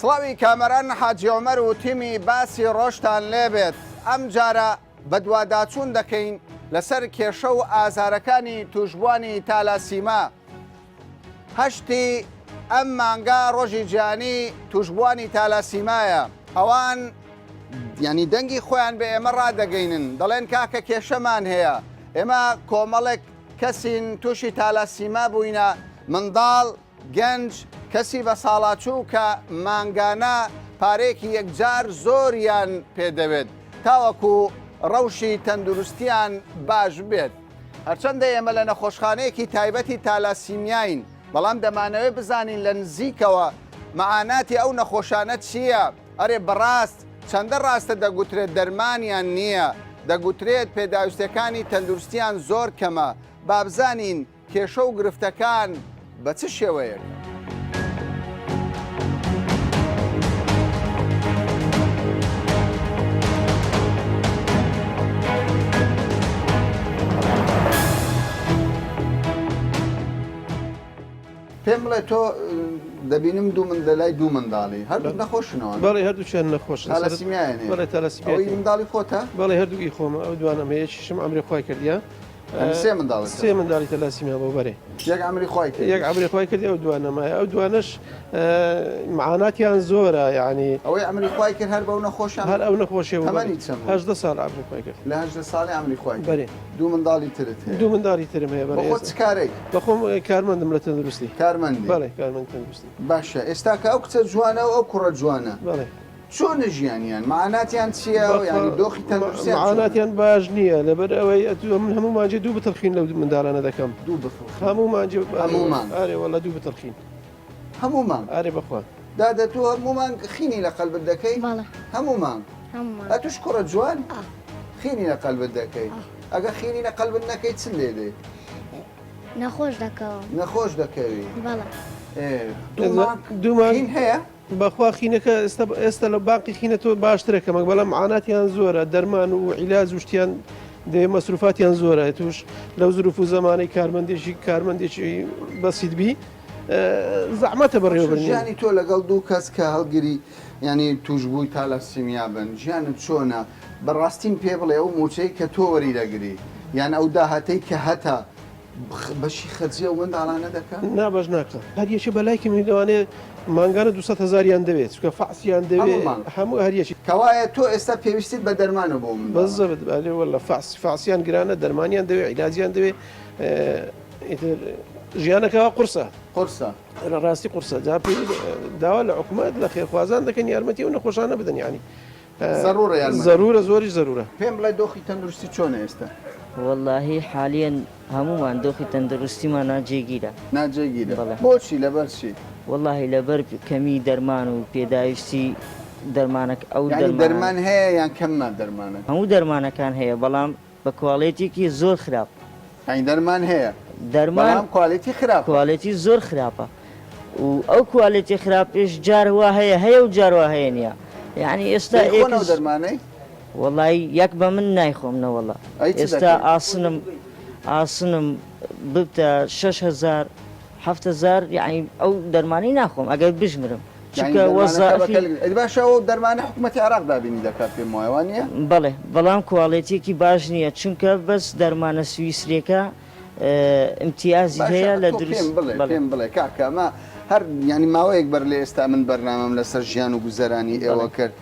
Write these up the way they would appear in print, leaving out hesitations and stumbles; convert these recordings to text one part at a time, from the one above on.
سڵاوی کامەران حاجی عومەر و تیمی باسی ڕۆژتان لێبێت ئەمجارە بەدواداچوون دەکەین لەسەر کێشە و ئازارەکانی توشبووانی تالاسیما هەشتی ئەم مانگە ڕۆژی جیهانی توشبووانی تالاسیمایە ئەوان یعنی دەنگی خۆیان بە ئێمە ڕادەگەینن دەڵێن کاکە کێشەمان هەیە ئێمە کۆمەڵێک کەسین تووشی تالاسیما بووینە منداڵ گەنج، کەسی بەساڵاچوو کە مانگانە پارەیەکی یەکجار زۆریان پێدەوێت تاوەکو ڕەوشی تەندروستیان باش بێت. هەرچەندە ئێمە لە نەخۆشخانەیەکی تایبەتی تالاسیمیاین، بەڵام دەمانەوێت بزانین لە نزیکەوە مەعاناتی ئەو نەخۆشانە چییە؟ ئەرێ بەڕاست چەندە ڕاستە دەگوترێت دەرمانیان نییە، دەگوترێت پێداویستیەکانی تەندروستیان زۆر کەمە، بابزانین کێشە و گرفتەکان بە چ شێوەیەکە؟ پێم بڵێ تۆ دەبینم دوو من لەلای دوو منداڵی هەردوو نەخۆشنەوە بەڵێ هەردووچیان نەخۆشن تالاسیمیایان هەیە بەڵێ تالاسیمیا ئەوەی منداڵی خۆتە بەڵێ هەردووکی خۆمە ئەو دوانەم هەیە یەکیشم عەمری خوای کردیە سێ منداڵت سێ منداڵی تەلاسیمیا بۆ بەرێ یەک عەمری خوای کرد یەک عەمری خوای کرد ئەو دوانە مایە ئەو دوانەش معاناتیان زۆرە یعنی ئەوەی عەمری خوای کرد هەر بەو نەخۆشیان هەر ئەو نەخۆشی بوو تەمەنی چەند بوو؟ 18 ساڵ عەمری خوای کرد لە 18 ساڵی عەمری خوای کرد بەرێ دوو منداڵی ترت هەیە دوو منداڵی ترم هەیە بەرێ بەخۆت چ کارێک بەخۆم کارمەندم لە تەندروستی کارمەندی بەڵێ کارمەند تەندروستی باشە ئێستا کە ئەو کچە جوانە و ئەو کوڕە جوانە بەڵێ چۆنە ژیانیان مەعاناتیان چیە یانی دۆخی تەندروستیان چۆنە؟ مەعاناتیان باش نییە لەبەر ئەوەی ئەتوو من هەموو مانجێ دوو بتڵ خین لەو منداڵانە دەکەم دوو بتڵ خین هەموو مانجێ هەموو مانگ ئارێ وەڵا دوو بتڵ خین هەموو مانگ ئارێ بەخوا دادە تۆ هەموو مانگ خینی لە قەلبت دەکەی بەڵێ هەموو مانگ هەموو مانگ ئەتوش کوڕە جوان ئا خینی لە قەلبت دەکەی ئا ئەگە خینی لە قەلبت نەکەی چ لێ دێ؟ نەخۆش دەکەوم نەخۆش دەکەوی بەڵێ ئێ دوو مانگ دوو مانگ خین هەیە؟ بەخوا خینەکە ئێستا ئێستا لە باقی خینە تۆ باشترە کەمەک بەڵام معاناتیان زۆرە دەرمان و عیلاج و شتیان دەوێ مەسروفاتیان زۆرە توش لەو زروف و زەمانەی کارمەندێکی کارمەندێکی بەسیت بی زەحمەتە بەڕێوەبردنی. ژیانی تۆ لەگەڵ دوو کەس کە هەڵگری یانی توشبووی تالاسیمیا بن ژیانت چۆنە بەڕاستیم پێ بڵێ ئەو موچەی کە تۆ وەری دەگری یان ئەو داهاتەی کە هەتە بەشی خەرجی ئەو منداڵانە دەکا؟ نا بەش ناکا هەر یەکێ بە لای کەمی لەوانەیە مانگانە 200 هەزاریان دەوێت چونکە فەعسیان دەوێ هەموو مانگ هەموو هەر یەکی. کەوایە تۆ ئێستا پێویستیت بە دەرمانە بۆ ئەو منداڵانە؟ بزەبت ئەرێ وەللە فەعس فەعسیان گرانە دەرمانیان دەوێ عیلاجیان دەوێ ئیتر ژیانەکە وا قورسە. قورسە. لە ڕاستی قورسە جا پێویست داوا لە حکومەت لە خێرخوازان دەکەن یارمەتی ئەو نەخۆشانە بدەن یانی زەرورە یارمەتی. زەرورە زۆریش زەرورە. پێم بڵێ دۆخی تەندروستی چۆنە ئێستا؟ وەڵاهی حالیەن هەموومان دۆخی تەندروستیمان ناجێگیرە. ناجێگیرە بەڵێ. بۆچی لەبەر چی؟ وەڵاهی لەبەر کەمی دەرمان و پێداویستی دەرمانەک ئەو یانی دەرمانانە. دەرمان هەیە یان کەمە دەرمانەکە؟ هەموو دەرمانەکان هەیە بەڵام بە کوالێتیەکی زۆر خراپ. یانی دەرمان هەیە دەرمان بەڵام کوالێتی خراپە. کوالێتی زۆر خراپە و ئەو کوالێتی خراپیش جار وا هەیە هەیە و جار وا هەیە نییە یانی ئێستا دەیخۆن ئەو ئێکس دەرمانەی؟ وەڵایی یەک بە من نایخۆم نەوەڵا ئەی چ ئێستا دەکەی؟ ئاسنم ئاسنم ببتە 6000 7000 یانی ئەو دەرمانەی ناخۆم ئەگەر بشمرم یانی چونکە دەرمانەکە بە وەزائفی کەلک ئەدی باشە ئەو دەرمانە حکومەتی عێراق دابینی دەکات پێم وایە وا نییە؟ بەڵێ بەڵام کواڵێتیەکی باش نییە چونکە بەس دەرمانە سویسریەکە ئیمتیازی باشە هەیە لە تۆ دروست پێم بڵێ بەڵێ. پێم بڵێ کاکە ئەمە هەر یانی ماوەیەک بەر لە ئێستا من بەرنامەم لەسەر ژیان و گوزەرانی ئێوە بەڵێ. کرد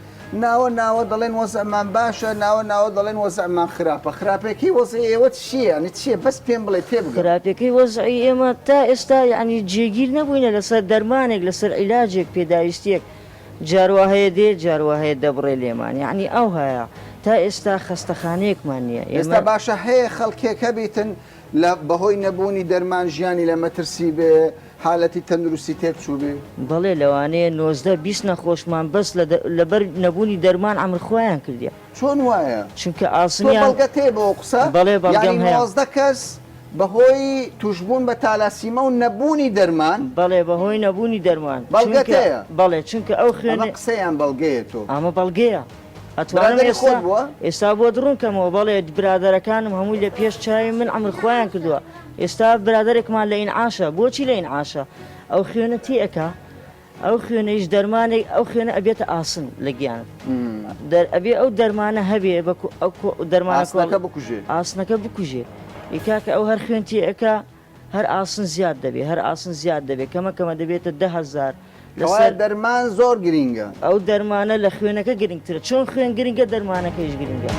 ناوە ناوە دەڵێن وەزعمان باشە ناوە ناوە دەڵێن وەزعمان خراپە خراپەکەی وەزعی ئێوە چییە یانی چییە بەس پێم بڵێ تێبگەم. خراپەکەی وەزعی ئێمە تا ئێستا یانی جێگیر نەبووینە لەسەر دەرمانێک لەسەر عیلاجێک پێداویستیەک جار وا هەیە دێ جار وا هەیە دەبڕێ لێمان یانی ئەوهایە تا ئێستا خەستەخانەیەکمان نییە ئێستا ئێمە. باشە هەیە خەڵکێک هەبیتن لە بەهۆی نەبوونی دەرمان ژیانی لە مەترسی بێ حالەتی تەندروستی تێک چووبێ؟ بەڵێ لەوانەیە 19 20 نەخۆشمان بەس لە لەبەر نەبوونی دەرمان عەمر خوایان کردیە. چۆن وایە؟ چونکە تۆ ئاسنیان. بەڵگەت هەیە بۆ ئەو قسە؟ بەڵێ بەڵگەم یانی هەیە. 19 کەس بەهۆی توشبوون بە تالاسیمە و نەبوونی دەرمان؟ بەڵێ بەهۆی نەبوونی دەرمان. بەڵگەت چونکە هەیە؟ بەڵێ چونکە ئەو ئەمە خوێنە. قسە یان بەڵگەیە تۆ؟ ئەمە بەڵگەیە. ئەتوانم برادەری ئێستا خۆت بووە؟ ئێستا بۆت ڕوون کەمەوە بەڵێ برادەرەکانم هەمووی لە پێش چاوی من عەمر خوایان کردووە ئێستا برادەرێکمان لە ئینعاشە بۆچی لە ئینعاشە ئەو خوێنە تێ ئەکا. ئەو خوێنەیش دەرمانێک ئەو خوێنە ئەبێتە ئاسن لە گیانت دەر ئەبێ ئەو دەرمانە هەبێ بە ئەو دەرمانە ئاسنەکە بکوژێ ئاسنەکە بکوژێ ئی کاکە ئەو هەر خوێن تێ ئەکا هەر ئاسن زیاد دەبێ هەر ئاسن زیاد دەبێ کەمە کەمە دەبێتە 10,000 لەسەر دەرمان زۆر گرینگە. ئەو دەرمانە لە خوێنەکە گرنگترە چۆن خوێن گرنگە دەرمانەکەیش گرنگە.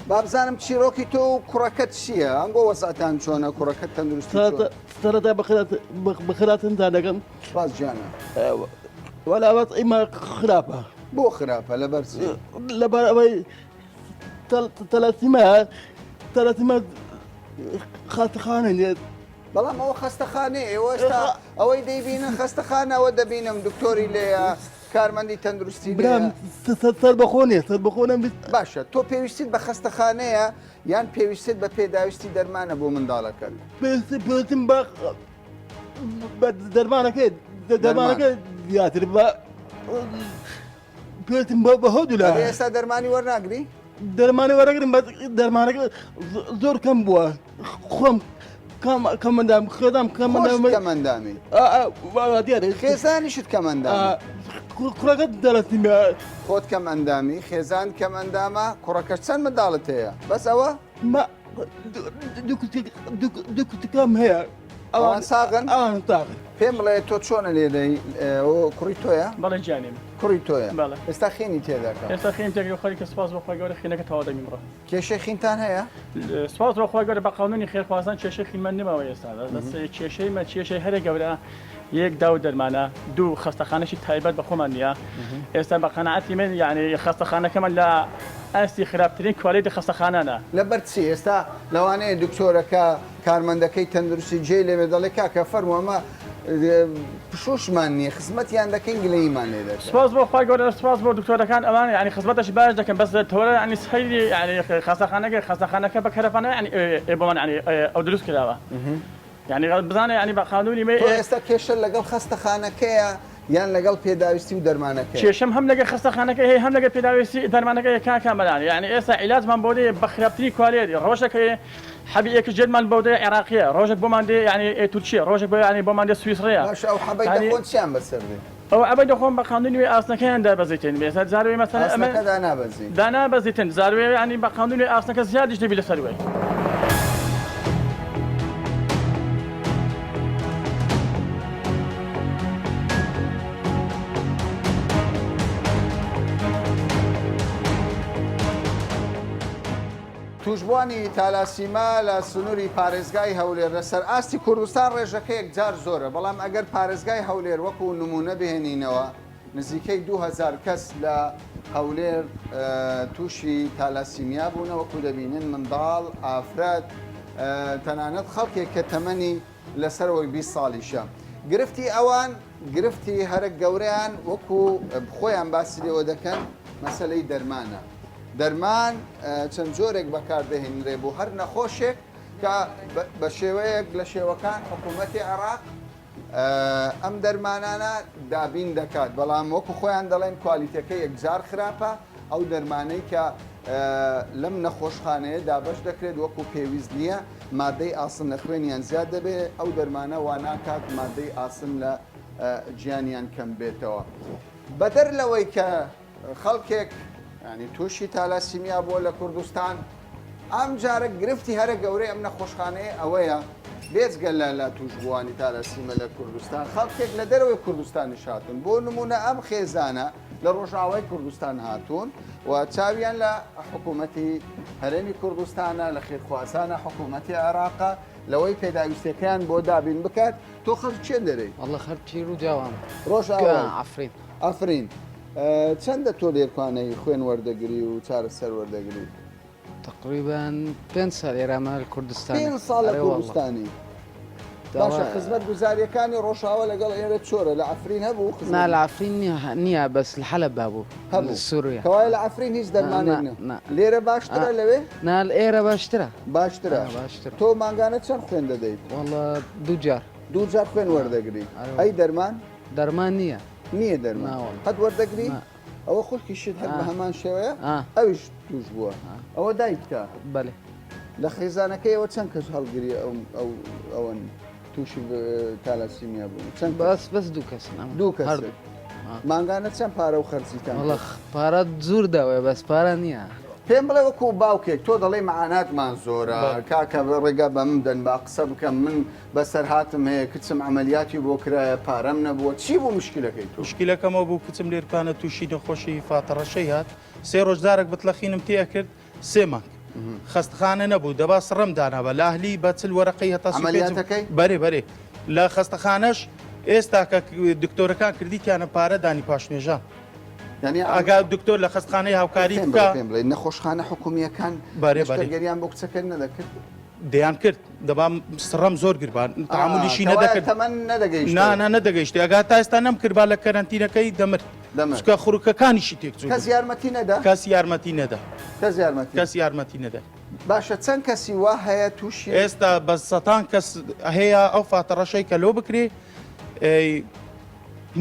با بزانم چیرۆکی تۆ و کوڕەکەت چییە؟ ئەنگۆ وەزعتان چۆنە کوڕەکەت تەندروستی چۆنە؟ سەرەتا بەخێرهاتنتان دەکەم. سپاس گیانە. وەلا وەزعی مە خراپە. بۆ خراپە لەبەر چی؟ لەبەر ئەوەی تەلەسیمە تەلەسیمە خەستەخانە نییە. بەڵام ئەوە خەستەخانەیە ئێوە ئێستا ئەوەی دەیبینن خەستەخانە ئەوە دەبینم دکتۆری لێیە کارمەندی تەندروستی برام سەربەخۆ نیە سەربەخۆ نەبیت باشە تۆ پێویستیت بە خەستەخانەیە یان پێویستت بە پێداویستی دەرمانە بۆ منداڵەکەت؟ پێویستیم بە بە دەرمانەکەی دەرمانەکە زیاتر بە پێویستیم بە بە هەردوو لا ئێستا دەرمانی وەرناگری؟ دەرمانی وەرەگرم بەس دەرمانەکە زۆر کەم بووە خۆم کەم کەمەندام خێزام کەمەندام کەمەندامی دیارە خێزانیشت کەمەندام کوڕەکە دەرەسیمە خۆت کەم ئەندامی خێزان کەم ئەندامە کوڕەکەش چەند منداڵت هەیە بەس ئەوە دوو کوتکەم هەیە ئەوان ساغن ئەوان ساغن پێم بڵێ تۆ چۆنە لێرەی ئەوە کوڕی تۆیە؟ بەڵێ گیانی من. کوڕی تۆیە؟ بەڵێ. ئێستا خینی تێدەکا؟ ئێستا خینم تێکرد خەریکە سوپاس بۆ خوای گەورە خینەکە تەواو دەبیمڕە. کێشەی خینتان هەیە؟ سوپاس بۆ خوای گەورە بە قانونی خێرخوازان کێشەی خینمان نەماوە ئێستا بەس کێشەی مە کێشەی هەرە گەورە یەک داو دەرمانە دوو خەستەخانەشی تایبەت بە خۆمان نییە ئێستا بە قەناعەتی من یعنی خەستەخانەکەمان لە ئاستی خراپترین کوالێتی خەستەخانانە. لەبەر چی؟ ئێستا لەوانەیە دکتۆرەکە کارمەندەکەی تەندروستی جێی لێبێ دەڵێ کاکە فەرموو ئەمە پشووشمان نییە خزمەتیان دەکەین گلەییمان لێ دەکەن. سوپاس بۆ خوای گەورە سوپاس بۆ دکتۆرەکان ئەوان یانی خزمەتەشی باش دەکەن بەس تۆرە یانی سەیری یانی خەستەخانەکە خەستەخانەکە بە کەرەفانە یانی بۆمان یانی ئەو دروست کراوە یانی بزانە یانی بە قانونی تۆ ئێستا کێشە لەگەڵ خەستەخانەکەیە یان لەگەڵ پێداویستی و دەرمانەکەیە؟ کێشەم هەم لەگەڵ خەستەخانەکە هەیە هەم لەگەڵ پێداویستی دەرمانەکە هەیە کاک کامەران یانی ئێستا عیلاجمان بۆ دێ بە خراپترین کوالێتی ڕۆژێک هەیە حەبی ئێکسجێنمان بۆ دێ عێراقیە ڕۆژێک بۆمان دێ یانی تورکیە ڕۆژێک بۆ یانی بۆمان دێ سویسڕیە باشە ئەو حەبەی یانی دەخۆن چیان بەسەر دێ؟ ئەو حەبەی دەخۆن بە قانونی وێ ئاسنەکەیان دابەزیتن ئێستا جاروێ مەسەلەن ئەمە ئاسنەکە دانابەزی. دانابەزیتن جاروێ یانی بە قانونی ئاسنەکە زیادیش دەبی لەسەر وێ. تووشبووانی تالاسیما لە سنووری پارێزگای هەولێر لەسەر ئاستی کوردستان ڕێژەکە یەکجار زۆرە، بەڵام ئەگەر پارێزگای هەولێر وەکو نموونە بهێنینەوە نزیکەی 2000 کەس لە هەولێر تووشی تالاسیمیا بوونە، وەکو دەبینن منداڵ، ئافرەت، تەنانەت خەڵکێک کە تەمەنی لە سەرەوەی 20 ساڵیشە. گرفتی ئەوان گرفتی هەرە گەورەیان وەکو خۆیان باسی لێوە دەکەن مەسەلەی دەرمانە. دەرمان چەند جۆرێک بەکاردەهێنرێ بۆ هەر نەخۆشێک کە بە شێوەیەک لە شێوەکان حکوومەتی عێراق ئەم دەرمانانە دابین دەکات، بەڵام وەکو خۆیان دەڵێن کوالیتەکە یەکجار خراپە، ئەو دەرمانەی کە لەم نەخۆشخانەیە دابەش دەکرێت وەکو پێویست نییە، مادەی ئاسن لە خوێنیان زیاد دەبێت، ئەو دەرمانە واناکات مادەی ئاسن لە گیانیان کەم بێتەوە. بەدەر لەوەی کە خەڵکێک یانی تووشی تالاسیمیا بووە لە کوردستان، ئەم جارە گرفتی هەرە گەورەی ئەم نەخۆشخانەیە ئەوەیە بێجگە لە لە تووشبووانی تالاسیمە لە کوردستان خەڵکێک لە دەرەوەی کوردستانیش هاتوون بۆ نمونە ئەم خێزانە لە ڕۆژئاوای کوردستان هاتوون و چاویان لە حکوومەتی هەرێمی کوردستانە لە خێرخوازانە حکوومەتی عێراقە لەوەی پێداویستەکەیان بۆ دابین بکات تۆ خەڵکی چێن دەرەی؟ والله خەڵکی ڕووداوام ڕۆژئاوای عەفرین عەفرین چەندە تۆ لێرکانەی خوێن وەردەگری و چارەسەر وەردەگری؟ تقریبا پێنج ساڵ ئێرامە لە کوردستان پێنج ساڵ لە کوردستانی باشە خزمەت گوزاریەکانی ڕۆژاوە لەگەڵ ئێرە چۆرە لە عەفرین هەبوو خزمەت نا لە عەفرین نییە بەس لە حەلەب بابوو هەبوو سووریا کەوایە لە عەفرین هیچ دەرمانێک نا لێرە باشترە لەوێ نا ئێرە باشترە باشترە باشتر تۆ مانگانە چەند خوێن دەدەیت وەڵا دوو جار دوو جار خوێن وەردەگری ئەی دەرمان دەرمان نییە نییە دەرمان قەت وەردەگری؟ ئەوە خوشکیشت هەر بە هەمان شێوەیە ئەویش توش بووە ئەوە دایکتە بەێ لە خێزانەکەیەوە چەند کەس هەڵگری ئەو ئەوەن تووشی تالاسیمیا بوون چەند بەس بەس دوو کەس دوو کەس مانگانە چەند پارە و خەرجیتان پارە زۆر داوێ بەس پارە نییە. پێم بڵێ وەکو باوکێک تۆ دەڵێی معاناتمان زۆرە کاکە ڕێگا بە من دەن با قسە بکەم من بەسەرهاتم هەیە کچم عەمەلیاتی بۆ کرایە پارەم نەبووە چی بوو مشکلەکەی تۆ؟ مشکلەکەم ئەو بوو کچم لێرکانە تووشی نەخۆشی فاتەڕەشەی هات سێ ڕۆژ جارێک بتلەخینم تێ ئەکرد سێ مانگ خەستخانە نەبوو دەبا سڕم دانابا لە ئەهلی بە چل وەرەقەی هەتا عەمەلیاتەکەی؟ بەرێ بەرێ لە خەستەخانەش ئێستا کە دکتۆرەکان کردیتیانە پارە دانی پاشنوێژان یانی ئەگا دکتۆر لە خەستخانەی هاوکاری پێم بکا بڵێ پێم بڵێ نەخۆشخانە حکومییەکان بەرێ بەرێ نەشتەرگەریان بۆ کچەکەت نەدەکرد؟ دەیان کرد دەبا سڕەم زۆر گربا تەعامولیشی نەدەکرد تەمەن نەدەگەیشت نا نا نەدەگەیشت ئەگا تا ئێستا نەمکردبا لە کەرەنتینەکەی دەمرد دەمرد. چونکە خورکەکانیشی تێکچوو کەس یارمەتی نەدا کەس یارمەتی نەدا کەس یارمەتی کەس یارمەتی نەدا باشە چەند کەسی وا هەیە تووشی ئێستا بە سەتان کەس هەیە ئەو فاتەڕەشەی کە لۆ بکرێ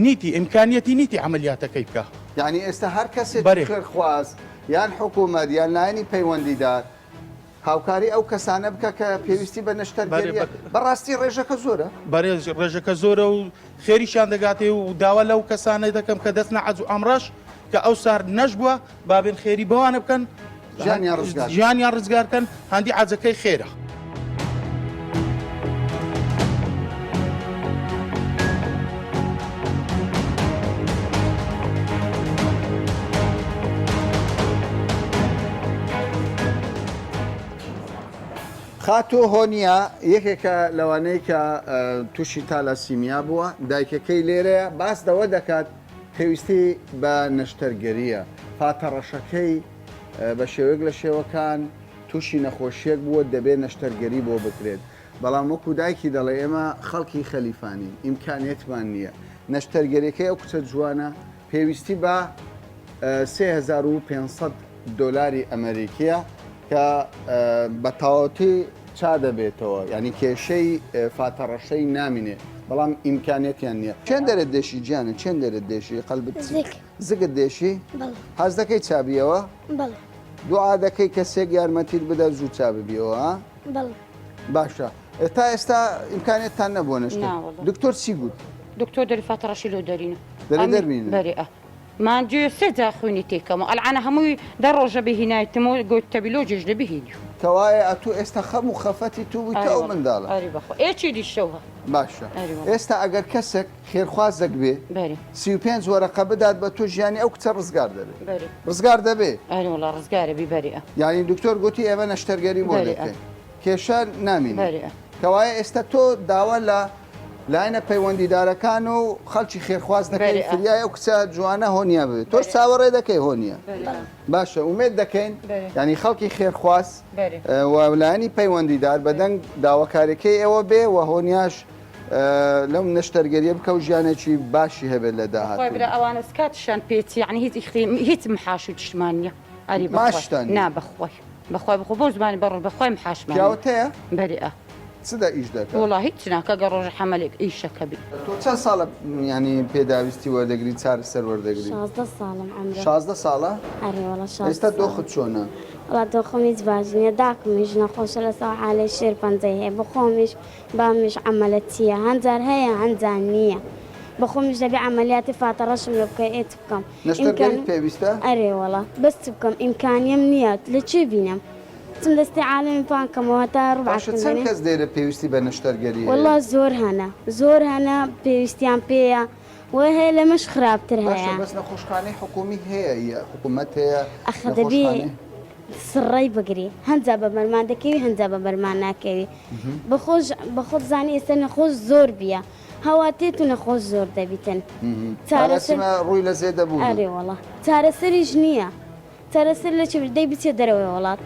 نیتی ئیمکانیەتی نیتی عەمەلیاتەکەی بکا. یانی ئێستا هەر کەسێکی بەرێ. خێرخواز یان حکوومەت یان لایەنی پەیوەندیدار هاوکاری ئەو کەسانە بکە کە پێویستی بە نەشتەرگەریە. بەڕاستی ڕێژەکە زۆرە؟ بەرێ ڕێژەکە زۆرە و خێریشیان دەگاتێ و داوا لەو کەسانە دەکەم کە دەچنە عەج و عەمڕەش کە ئەو سارد نەشبووە با بێن خێری بەوانە بکەن ژیانیان ڕزگار ژیانیان ڕزگار کەن هەندی عەجەکەی خێرە. خاتوو هۆنیا یەکێکە لەوانەی کە تووشی تالاسیمیا بووە، دایکەکەی لێرەیە، باس لەوە دەکات پێویستی بە نەشتەرگەرییە، فاتەڕەشەکەی بە شێوەیەک لە شێوەکان تووشی نەخۆشییەک بووە دەبێت نەشتەرگەری بۆ بکرێت، بەڵام وەکو دایکی دەڵێ ئێمە خەڵکی خەلیفانین ئیمکانیەتمان نییە، نەشتەرگەریەکەی ئەو کچە جوانە پێویستی بە 3500 دۆلاری ئەمەریکیە کە بە تەواوەتی چا دەبێتەوە یعنی کێشەی فاتەڕەشەی نامینێ بەڵام ئیمکانیەتیان نییە. چێن دەرت دێشی گیانە چێن دەرت دێشی قەلبت زگ. زگت دێشی؟ بەڵێ. حەز دەکەی چا بیەوە؟ بەڵێ. دوعا دەکەی کەسێک یارمەتیت بدا زوو چا ببیەوە ها؟ بەڵێ. باشە تا ئێستا ئیمکانیەتتان نەبووە نەشتەر نا وەڵا. دکتۆر چی گوت؟ دکتۆر دەری فاتەڕەشی لۆ دەرینە. دەرێ دەربینن؟ بەرێ ئە. مانجێ سێ جار خوینی تێکەمەوە ئەلعانە هەمووی دە ڕۆژە بهینایتم و گۆت تەبی لۆ جێژ لە بهینیو. کەوایە ئەتوو ئێستا خەم و خەفەتی تو بوویتە ئەو منداڵە. ئەری بەخوا ئێ چی دی شەوه. باشە ئێستا ئەگەر کەسێک خێرخوازێک بێ 35 وەرەقە بدات بە تۆ ژیانی ئەو کچە ڕزگار دەبێ ڕزگار دەبێ؟ ئەری وەڵا ڕزگارە بی بەرێ. یانی دکتۆر گوتی ئێمە نەشتەرگەری بۆ دەکەین کێشە نامینێ. کەوایە ئێستا تۆ داوا لە لایەنە پەیوەندیدارەکان و خەڵکی خێرخواز دەکەی فریای ئەو کچە جوانە هۆنیا بێت تۆش چاوەڕێ دەکەی هۆنیا باشە ئومێد دەکەین ینی خەڵکی خێرخواز و لایەنی پەیوەندیدار بەدەنگ داواکاریەکەی ئێوە بێ و هۆنیاش لەم نەشتەرگەریە بکە و ژیانێکی باشی هەبێت لە داهاتوو. برا ئەوانە سکاتشان پێچی یعنی هیچ هیچ محاش و تشمان نییە ئەری ماشتان نا بەخوای بەخوای بخۆ بۆ زمانی بەڕۆژ بەخوای محاشمان پیاوتەیە بەری ئە چ دە ئیش دەکا؟ وەڵا هیچ ناکا گەر ڕۆژە حەمەلێک ئیشەکە بی. تۆ چەند ساڵە یانی پێداویستی وەردەگری چارەسەر وەردەگری؟ 16 ساڵم عەمرم. 16 ساڵە؟ ئەرێ وەڵا 16 ئێستا دۆخت چۆنە؟ وەڵا دۆخم هیچ باش نییە داکمیش نەخۆشە لەسەر حالەی شێرپەنجەی هەیە بەخۆمیش بامیش عەمەلەتییە هەنجار هەیە هەنجار نییە بەخۆمیش دەبێ عەمەلیاتی فاتەڕەشم لۆ بکەن ئێ چ بکەم نەشتەرگەریت پێویستە؟ ئەرێ وەڵا بەس چ بکەم ئیمکانیەم نییە لە کوێ بینم چم دەستی عالەمی پان کەمەوە هەتا ڕوبعە باشە چەند کەس لێرە پێویستی بە نەشتەرگەری هەیە؟ وەڵا زۆر هەنە زۆر هەنە پێویستیان پێیە و هەیە لەمەش خراپتر هەیە. باشە بەس نەخۆشخانەی حکومی هەیە یە حکومەت هەیە ئەخە دەبێ سڕەی بگری هەنجا بە بەرمان دەکەوی هەنجا بە بەرمان ناکەوی بەخۆش بەخۆت زانی ئێستا نەخۆش زۆر بیە هەوا تێت و نەخۆش زۆر دەبیتن چارەسەر ڕووی لە زێدە بوو ئەرێ وەڵا چارەسەریش نییە. چارەسەر لە چی دەی بچێ دەرەوەی وڵات.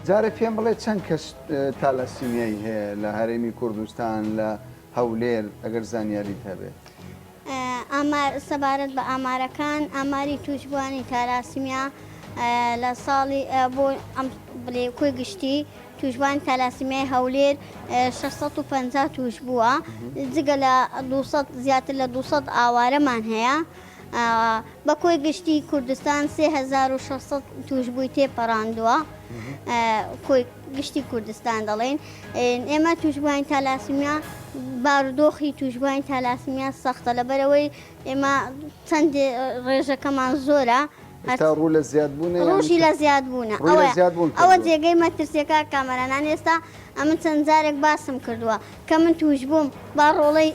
جارێ پێم بڵێ چەند کەس تالاسیمیای هەیە لە هەرێمی کوردستان لە هەولێر ئەگەر زانیاریت هەبێت؟ ئامار سەبارەت بە ئامارەکان، ئاماری تووشبووانی تالاسیمیا لە ساڵی بۆ ئەم بڵێ کۆی گشتی. تووشبووانی تالاسیمیای هەولێر 650 تووشبووە، جگە لە 200 زیاتر لە 200 ئاوارەمان هەیە. بە کۆی گشتی کوردستان 3600 تووشبووی تێپەڕاندووە. کۆی گشتی کوردستان دەڵێین ئێمە تووشبووانی تالاسیمیا بارودۆخی تووشبووانی تالاسیمیا سەختە لەبەرئەوەی ئێمە چەند ڕێژەکەمان زۆرە. ئێستا ڕوو لە زیادبوونە یان ڕووشی لە زیادبوونە ڕووی لە زیادبوون ئەوە کردووە. جێگەی مەترسیە کاک کامەران ئێستا ئەمن چەند جارێک باسم کردووە کە من تووش بووم با ڕۆڵەی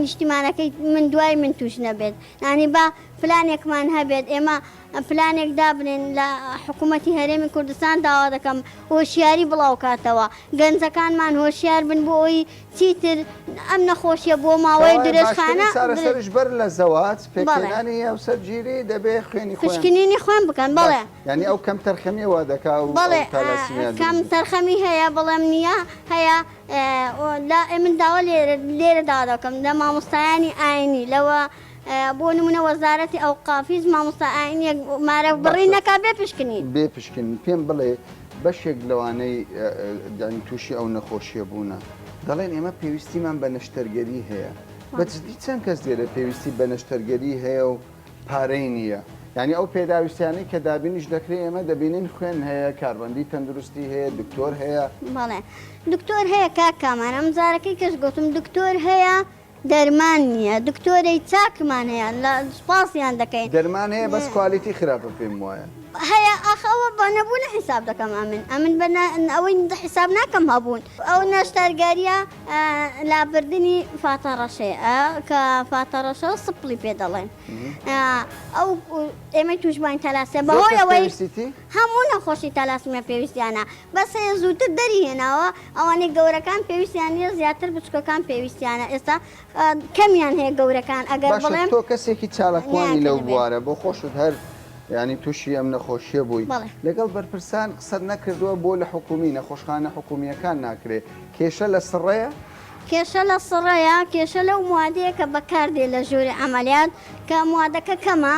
نیشتیمانەکەی من دوای من تووش نەبێت یانی با پلانێکمان هەبێت ئێمە پلانێک دابنێن لە حکوومەتی هەرێمی کوردستان داوا دەکەم هۆشیاری بڵاوکاتەوە گەنجەکانمان هۆشیار بن بۆ ئەوەی چیتر ئەم نەخۆشیە بۆ ماوەی کەوایە درێژخانە باشترین چارەسەریش بەر لە زەواج بەڵێ. پێکهێنانی هاوسەرگیری دەبێ خوێنی خۆیان پشکنینی خوێن بکەن باش بەڵێ. یانی ئەو کەمتەرخەمیە وا دەکا و ئەو بەڵێ تالاسیمیا کەم دروست بێ. تەرخەمی هەیە بەڵێم نییە هەیە لە من داوا لێرە لێرە داوا دەکەم لە مامۆستایانی ئاینی لەوە بۆ نمونە وەزارەتی ئەوقاف هیچ مامۆستا ئاینیەک مارە بڕی باشە نەکا بێ پشکنین. بێ پشکنین پێم بڵێ بەشێک لەوانەی یانی تووشی ئەو نەخۆشیە بوونە دەڵێن ئێمە پێویستیمان بە نەشتەرگەری هەیە بە جدی چەند کەس لێرە پێویستی بە نەشتەرگەری هەیە و پارەی نییە یانی ئەو پێداویستیانەی کە دابینیش دەکرێت ئێمە دەبینین خوێن هەیە کارمەندی تەندروستی هەیە دکتۆر هەیە. بەڵێ دکتۆر هەیە کاک کامان ئەم جارەکەی کەش گۆتم دکتۆر هەیە دەرمان نییە دکتۆرەی چاکمان هەیە لە سوپاسیان دەکەین. دەرمان هەیە بەس quality خراپە پێم وایە. هەیە ئاخ ئەوە بە نەبوون حیساب دەکەم ئەمن ئەمن بە ئەوەی حیساب ناکەم هەبوون ئەو نەشتەرگەریە لابردنی فاتە ڕەشەیە کە فاتە ڕەشە سپڵی پێ دەڵێن ئەو ئێمەی تووشبووین تەلاسیا بەهۆی ئەوەی هەموو نەخۆشی تالاسیمیا پێویستیانە بەس هەیە زووتر دەری هێناوە ئەوانەی گەورەکان پێویستیان نییە زیاتر بچکەکان پێویستیانە ئێستا کەمیان هەیە گەورەکان ئەگەر باشە بڵێم تۆ کەسێکی چالاکوانی لەو نیان بوارە بۆ خۆشت هەر یانی تووشی ئەم نەخۆشیە بووی بەڵێ. لەگەڵ بەرپرسان قسەت نەکردووە بۆ لە حکومی نەخۆشخانە حکومییەکان ناکرێ کێشە لە سڕەیە؟ کێشە لە سڕەیە کێشە لەو موادەیە کە بەکاردێ لە ژووری عەمەلیات کە موادەکە کەمە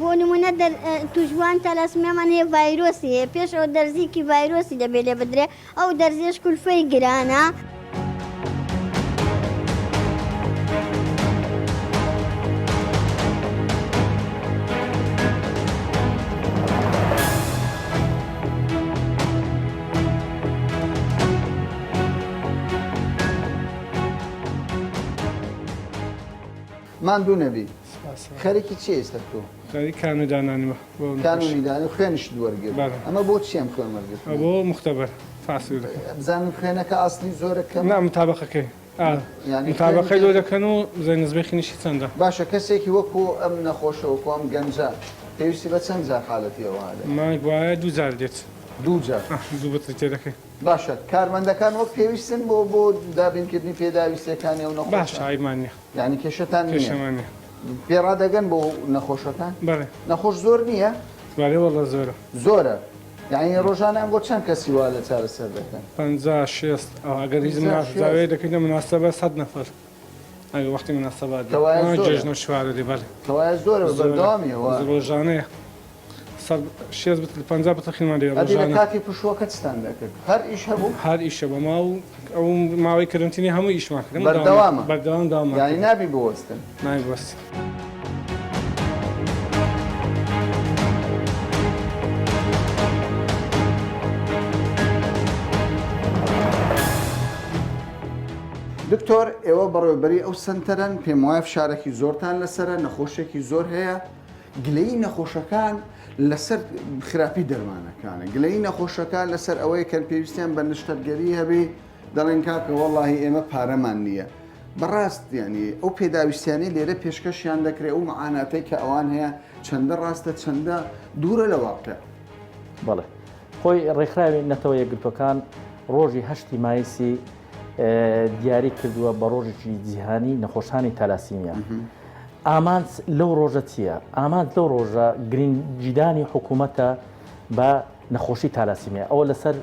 بۆ نمونە دەر توشبوان تالاسمیامان هەیە ڤایرۆسی هەیە پێش ئەوە دەرزیکی ڤایرۆسی دەبێ لێ بدرێ ئەو دەرزیەش کولفەی گرانە. ماندوو نەبی. خەریکی چی ئێستا تۆ؟ خەریک کانوی دانانیمە بۆ نەخۆش. کانونی دانانی خوێنیشت وەرگرت. بەڵێ. ئەمە بۆ چی ئەم خوێن وەرگرتنە؟ بۆ مختبر فحصی دەکەن. بزانن خوێنەکە ئەسلی زۆرە کەمە؟ نا متابەقەکەی. ئا یانی متابەقەی خوێنی لۆ دەکەن و بزانن نسبەی خوێنیشی چەندە. باشە کەسێکی وەکو ئەم نەخۆشە وەکو ئەم گەنجە پێویستی بە چەند جار حالەتی ئەوها دەبێت؟ مانگ وایە دوو جار دێت. دوو جار. ئا دوو بتڵی تێدەکەی. باشە کارمەندەکان وەک پێویستن بۆ بۆ دابینکردنی پێداویستیەکانی ئەو نەخۆشە؟ باشە عەیبمان نیە. یانی کێشەتان نییە؟ کێشەمان نییە. پێ ڕادەگەن بۆ نەخۆشەکان؟ بەڵێ. نەخۆش زۆر نییە؟ بەڵێ وەڵا زۆرە. زۆرە. یانی ڕۆژانە ئەم بۆ چەند کەسی وا لە چارەسەر دەکەن؟ 50 60 ئەوە ئەگەر هیچ 50 مناسبە 60. زاویە دەکەینە مناسبە 100 نەفەر ئەگەر وەختی مناسبات بێ. کەوایە ئەوە زۆرە. جێژنە و شوارە دێ بەڵێ. کەوایە زۆرە زۆرە. بەردەوامیە وا. ڕۆژانەیە. سەد شێست بتل 50 بتل خینمان دەوێ ئەدی لە ڕۆژانە. کاتی پشووەکە چتان دەکرد؟ هەر ئیش هەبوو؟ هەر ئیشە بۆ ماو ئەو ماوەی کەرەنتینی هەموو ئیشمان کرد. هەموو داوامان بەردەوامە؟ بەردەوام داوامان یانی کرد. نابی بوەستن؟ نابی بوەستین. دکتۆر ئێوە بەڕێوەبەری ئەو سەنتەرەن، پێموایە فشارێکی زۆرتان لەسەرە، نەخۆشێکی زۆر هەیە، گلەیی نەخۆشەکان لەسەر خراپی دەرمانەکانە، گلەیی نەخۆشەکان لەسەر ئەوەیە کە پێویستیان بە نەشتەرگەری هەبێ، دەڵێن کاکە وەڵاهی ئێمە پارەمان نییە. بەڕاست یانی ئەو پێداویستیانەی لێرە پێشکەشیان دەکرێ، ئەو معاناتەی کە ئەوان هەیە چەندە ڕاستە چەندە دوورە لە واقع؟ بەڵێ خۆی ڕێکخراوی نەتەوە یەکگرتووەکان ڕۆژی هەشتی مایسی دیاری کردووە بە ڕۆژێکی جیهانی نەخۆشانی تالاسیمیا. ئامانج لەو ڕۆژە چییە؟ ئامانج لەو ڕۆژە گرنگیدانی حکوومەتە بە نەخۆشی تالاسیمیا ئەوە لەسەر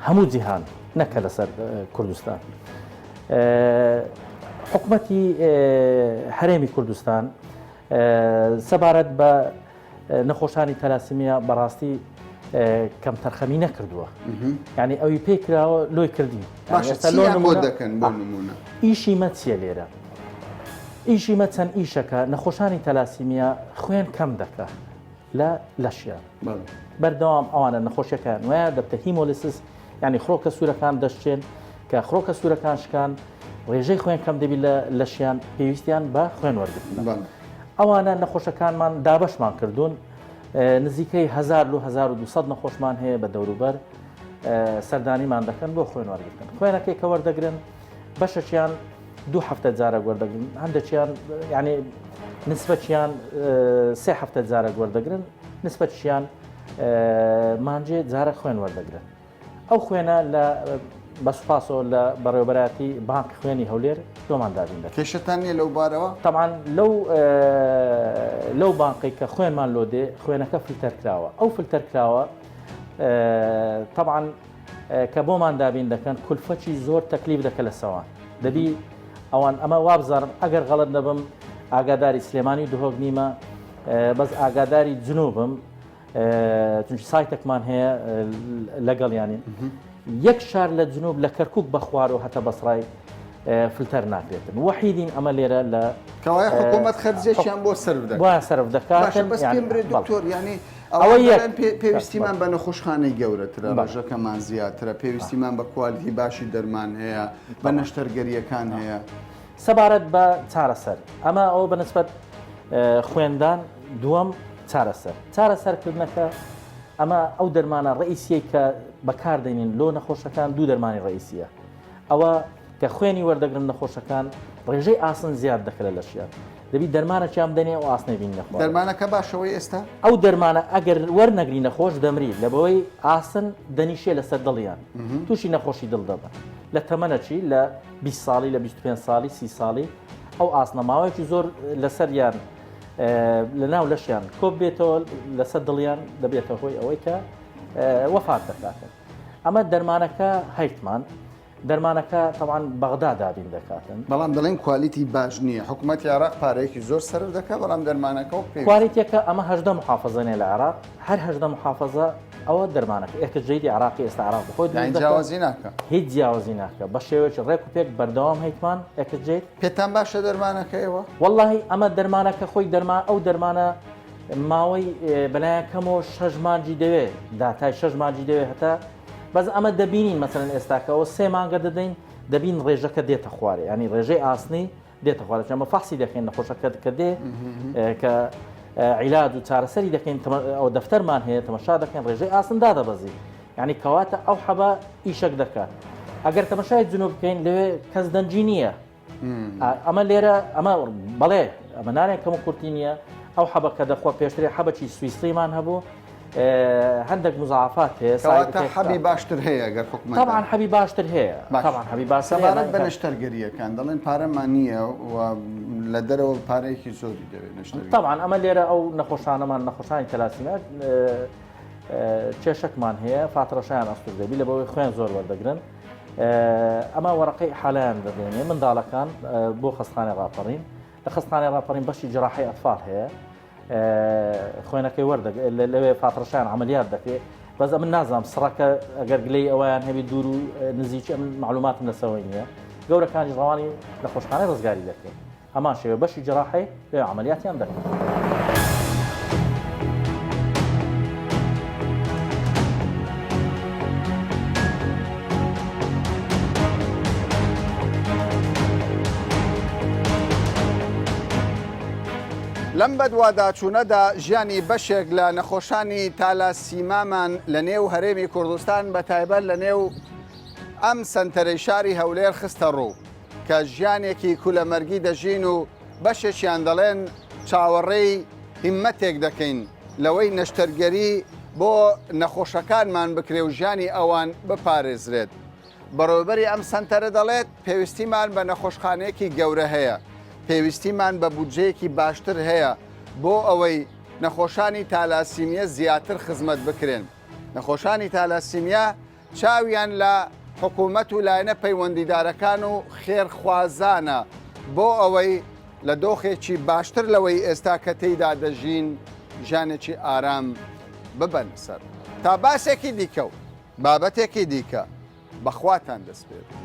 هەموو جیهان نەکە لەسەر کوردستان. حکومەتی هەرێمی کوردستان سەبارەت بە نەخۆشانی تەلاسیمیا بەڕاستی. کەمتەرخەمی نەکردووە یعنی ئەوی پێ کراوە لۆی کردین بۆ دەکەن بۆ نمونە ئیشی مە چییە لێرە ئیشی مە چەند ئیشەکە نەخۆشانی تەلاسیمیا خوێن کەم دەکە لە لەشیان بەردەوام ئەوانە نەخۆشیەکان وایە دەبتە hemolysis ینی خڕۆکە سوورەکان دەشتێن کە خڕۆکە سوورەکان شکان ڕێژەی خوێن کەم دەبی لە لەشیان پێویستیان بە خوێن وەرگرتن ئەوانە نەخۆشەکانمان دابەشمان کردوون نزیکەی 1000 و 1200 نەخۆشمان هەیە بە دەوروبەر سەردانیمان دەکەن بۆ خوێن وەرگتن خوێنەکەی کە وەردەگرن بەشەکیان دوو هەفتە جارێک وەردەگرن هەندێکیان یعنی نسبەتیان سێ هەفتە جارێک وەردەگرن نسبەتیان مانجێ جارە خوێن وەردەگرن ئەو خوێنە لە بە سوپاسەوە لە بەڕێوەبەرایەتی بانک خوێنی هەولێر لۆمان دابین دەکەن. کێشەتان نییە لەو بارەوە؟ تەبعەن لەو لەو بانقەی کە خوێنمان لۆ دێ خوێنەکە فلتەر کراوە ئەو فلتەر کراوە تەبعەن کە بۆمان دابین دەکەن کولفەکی زۆر تەکلیف دەکە لە سەوان دەبی ئەوان ئەمە وابزانم ئەگەر غەڵت نەبم ئاگاداری سلێمانی و دهۆک نیمە بەس ئاگاداری جنوبم چونکی سایتێکمان هەیە لەگەڵیانین یەک شار لە جنوب لە کەرکک بە خوارەوە هەتا بەسڕای فلتەر ناکرێتن وەحیدین ئەمە لێرە لە کەوایە حکوومەت خەرجێکیان بۆ سەرف دەکات بۆیان سەرف دەکات باشە بەس پێم برێ دکتۆر یعنی ئەوە یەک پێویستیمان بە نەخۆشخانەی گەورەترە ڕێژەکەمان زیاترە پێویستیمان بە کوالیتی باشی دەرمان هەیە بە نەشتەرگەریەکان هەیە سەبارەت بە چارەسەر ئەمە ئەوە بەنسبەت خوێندان دووەم چارەسەر چارەسەرکردنەکە ئەمە ئەو دەرمانە ڕئیسیەی کە بەکاردێنین لۆ نەخۆشەکان دوو دەرمانی ڕئیسیە ئەوە کە خوێنی وەردەگرن نەخۆشەکان ڕێژەی ئاسن زیاد دەکرێت لەشیان دەبی دەرمانەکیان بدەنێ ئەو ئاسنەی بین نەخۆ دەرمانەکە باشەوەی ئێستا ئەو دەرمانە ئەگەر وەرنەگری نەخۆش دەمری لە بەوەی ئاسن دەنیشێ لەسەر دڵیان تووشی نەخۆشی دڵ دەبن لە تەمەنەچی لە 20 ساڵی لە 25 ساڵی سی ساڵی ئەو ئاسنە ماوەیەکی زۆر لەسەریان لە ناو لەشیان کۆب بێتەوە لەسەر دڵیان دەبێتە هۆی ئەوەی کە وەفات دەکاتن ئەمە دەرمانەکە هەیتمان دەرمانەکە تەوان بەغدا دابین دەکاتن بەڵام دەڵێن quality باش نییە حکوومەتی عێراق پارەیەکی زۆر سەرف دەکات بەڵام دەرمانەکە و quality ەکە ئەمە هەدە محافظەنێ لە عێراق هەر هەدە محافظە ئەوە دەرمانەکە ئێکە جەیدی عێراقی ئێستا عێراق بخۆی جیاوازی ناکە هیچ جیاوازی ناکە بە شێوەیەکی ڕێک و پێک بەردەوام هەیتمان ئێکە جەید. پێتان باشە دەرمانەکە ئێوە؟ وەڵاهی ئەمە دەرمانەکە خۆی دەرمان ئەو دەرمانە ماوەی بەلایەن کەمەوە شەش مانگی دەوێ داتای شەش مانگی دەوێ هەتا بەس ئەمە دەبینین مەسەلەن ئێستاکەەوە سێ مانگە دەدەین دەبین ڕێژەکە دێتە خوارێ ینی ڕێژەی ئاسنی دێتە خوارە چەمە فەحسی دەکەین نەخۆشەکە کە دێ کە عیلاج و چارەسەری دەکەین ئەو دەفتەرمان هەیە تەمەشا دەکەین ڕێژەی ئاسن دادەبەزی یعنی کەواتە ئەو حەبە ئیشەک دەکات ئەگەر تەمەشای جنوب بکەین لەوێ کەس دەنگی نییە ئەمە لێرە ئەمە بەڵێ ئەمە نارێن کەم و کورتی نییە ئەو حەبە کە دەخوا پێشترێ حەبەکی سویسریمان هەبوو هەندێک مزعافات هەیە کەواتە حەبی باشتر هەیە گەر حکومەت طبعا حەبی باشتر هەیە طبعا حەبی باشتر سەبارەت بە نەشتەرگەرییەکان دەڵێن پارەمان نییە و لە دەرەوە پارەیەکی زۆری دەوێت نەشتەرگەری طبعا ئەمە لێرە ئەو نەخۆشانەمان نەخۆشانی تەلاسیمیا کێشەکمان هەیە فاتڕەشیان ئەستور دەبی لە بەوەی خوێن زۆر وەردەگرن ئەمە وەرەقەی حالەیان دەدەینێ منداڵەکان بۆ خەستخانەی ڕاپەڕین لە خەستخانەی ڕاپەڕین بەشی جراحەی ئەتفال هەیە خوێنەکەی وەردەگ لەوێ فاتڕەشیان عملیات دەکرێت بەس ئەمن نازانم سڕەکە ئەگەر گلەی ئەویان هەبی دوور و نزیکی ئەمن معلوماتم لەسەوەی نییە گەورەکانی ڕەوانی نەخۆشخانەی ڕزگاری دەکرێت هەمان شێوە بەشی جراحەی لەوێ عەمەلیاتیان دەکەن. لەم بەدواداچوونەدا ژیانی بەشێک لە نەخۆشانی تالاسیمامان لە نێو هەرێمی کوردستان بە تایبەت لە نێو ئەم سەنتەرەی شاری هەولێر خستە ڕوو. کە ژیانێکی کولەمەرگی دەژین و بەشێکیان دەڵێن چاوەڕێی هیممەتێک دەکەین لەوەی نەشتەرگەری بۆ نەخۆشەکانمان بکرێ و ژیانی ئەوان بپارێزرێت. بەڕێوەبەری ئەم سەنتەرە دەڵێت، پێویستیمان بە نەخۆشخانەیەکی گەورە هەیە، پێویستیمان بە بودجەیەکی باشتر هەیە بۆ ئەوەی نەخۆشانی تالاسیمیە زیاتر خزمەت بکرێن. نەخۆشانی تالاسیمیا چاویان لە حکومەت و لایەنە پەیوەندیدارەکان و خێرخوازانە بۆ ئەوەی لە دۆخێکی باشتر لەوەی ئێستا کە تێیدا دەژین ژیانێکی ئارام ببەنە سەر. تا باسێکی دیکە و بابەتێکی دیکە بەخواتان دەسپێرم.